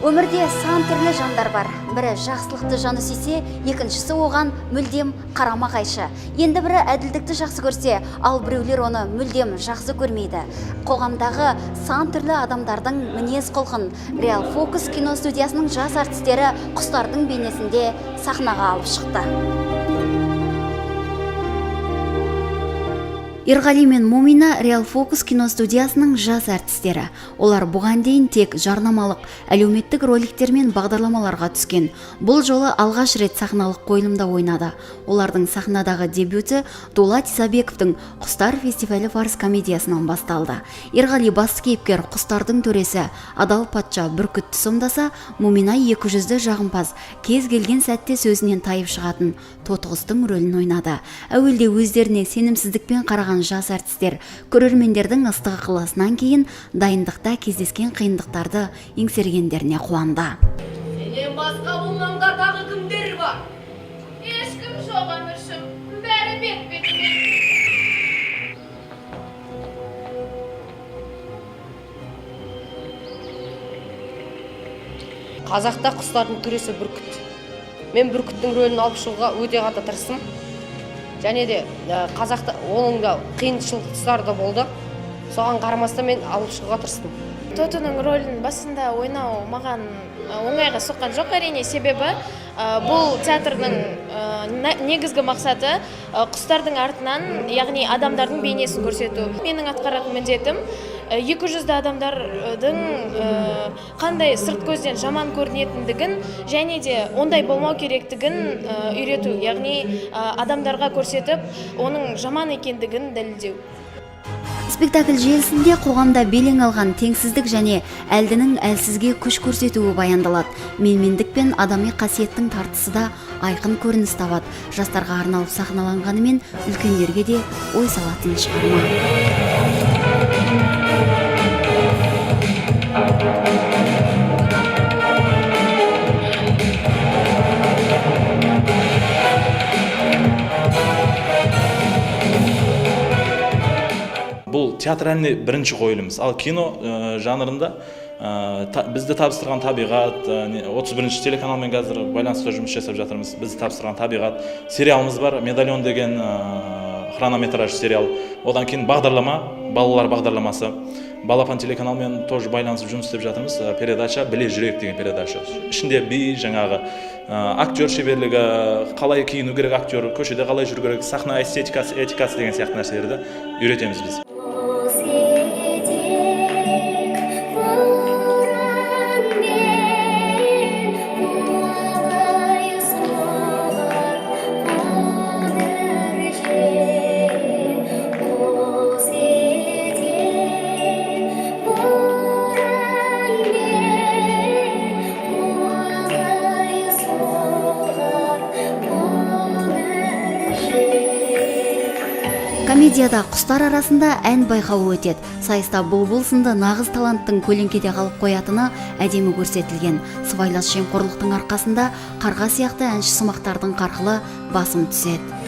Өмірде сан түрлі жандар бар. Бірі жақсылықты жаны сүйсе, екіншісі оған мүлдем қарама-қайшы. Енді бірі әділдікті жақсы көрсе, ал біреулер оны мүлдем жақсы көрмейді. Қоғамдағы сан түрлі адамдардың мінез құлқын Реал Фокус кино студиясының жас әртістері құстардың бейнесінде сахнаға алып шықты. Ерғали мен Мумина Реал Фокус кино студиясының жас әртістері. Олар бұған дейін тек жарнамалық, әлеуметтік роликтер мен бағдарламаларға түскен. Бұл жолы алғаш рет сахналық қойылымда ойнады. Олардың сахнадағы дебюті Дулат Исабековтің «Құстар фестивалі» фарс комедиясынан басталды. Ерғали басты кейіпкер құстардың төресі, адал патша бүркітті сомдаса, Мумина екі жүзді жағымпаз, кез келген сәтте сөзінен тайып шығатын тотықұстың рөлін ойнады. Әуелде өздеріне сенімсіздікпен қараған жас әртістер көрермендердің ыстық ықыласынан кейін дайындықта кездескен қиындықтарды еңсергендеріне қуанды. Сенен басқа бұл маңда тағы кімдер бар? Ешкім жоқ, әміршім. Бәрі бет-бетімен. Қазақта құстардың төресі бүркіт. Мен бүркіттің рөлін алып шығуға өте қатты тырыстым. Және де қазақта оның да қиыншылық тұстары да болды. Соған қарамастан мен алып шығуға тырыстым. Тотының рөлін басында ойнау маған оңайға соққан жоқ, әрине, себебі бұл театрдың негізгі мақсаты құстардың артынан, яғни адамдардың бейнесін көрсету. Менің атқаратын міндетім екі жүзді адамдардың қандай сырт көзден жаман көрінетіндігін және де ондай болмау керектігін үйрету, яғни адамдарға көрсетіп, оның жаман екендігін дәлелдеу. Спектакль желісінде қоғамда белең алған теңсіздік және әлдінің әлсізге күш көрсетуі баяндалады. Менмендік пен адами қасиеттің тартысы да айқын көрініс табады. Жастарға арналып сахналанғанымен, үлкендерге де ой салатын шығарма. Бұл театральный бірінші қойылымыз. Ал кино жанрында бізді табыстырған табиғат, 31 телеканалмен қазір байланыста жұмыс жасап жатырмыз. Бізді табыстырған табиғат сериалымыз бар, Медальон деген хронометраж сериал. Одан кейін бағдарлама, балалар бағдарламасы. Балапан телеканалмен тоже байланысып жұмыс істеп жатырмыз. Передача Біле жүрек деген передача. Ішінде би, жаңағы актер шеберлігі, қалай киіну керек актер, көшеде қалай жүру керек, сахна эстетикасы, этикасы деген сияқты нәрселерді үйретеміз біз. Комедияда құстар арасында ән байқауы өтеді. Сайыста бұлбұл сынды нағыз таланттың көлеңкеде қалып қоятыны әдемі көрсетілген. Сыбайлас жемқорлықтың арқасында қарға сияқты әнші сымақтардың қарқылы басым түседі.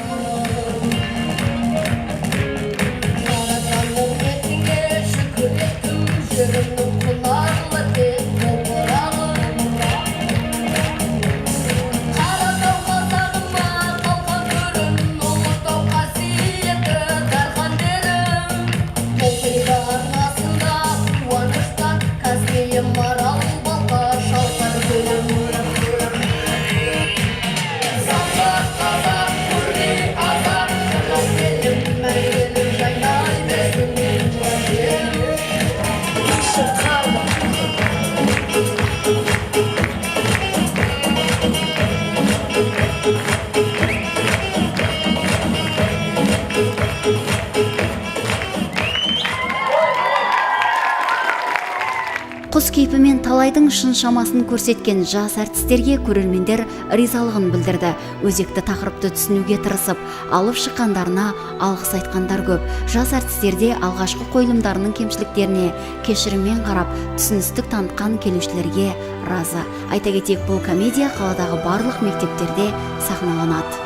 Құс кейпімен талайдың шын шамасын көрсеткен жас әртістерге көрермендер ризалығын білдірді. Өзекті тақырыпты түсінуге тырысып, алып шыққандарына алғыс айтқандар көп. Жас әртістерде алғашқы қойылымдарының кемшіліктеріне кешіріммен қарап, түсіністік танытқан келушілерге разы. Айта кетейік, бұл комедия қаладағы барлық мектептерде сахналанады.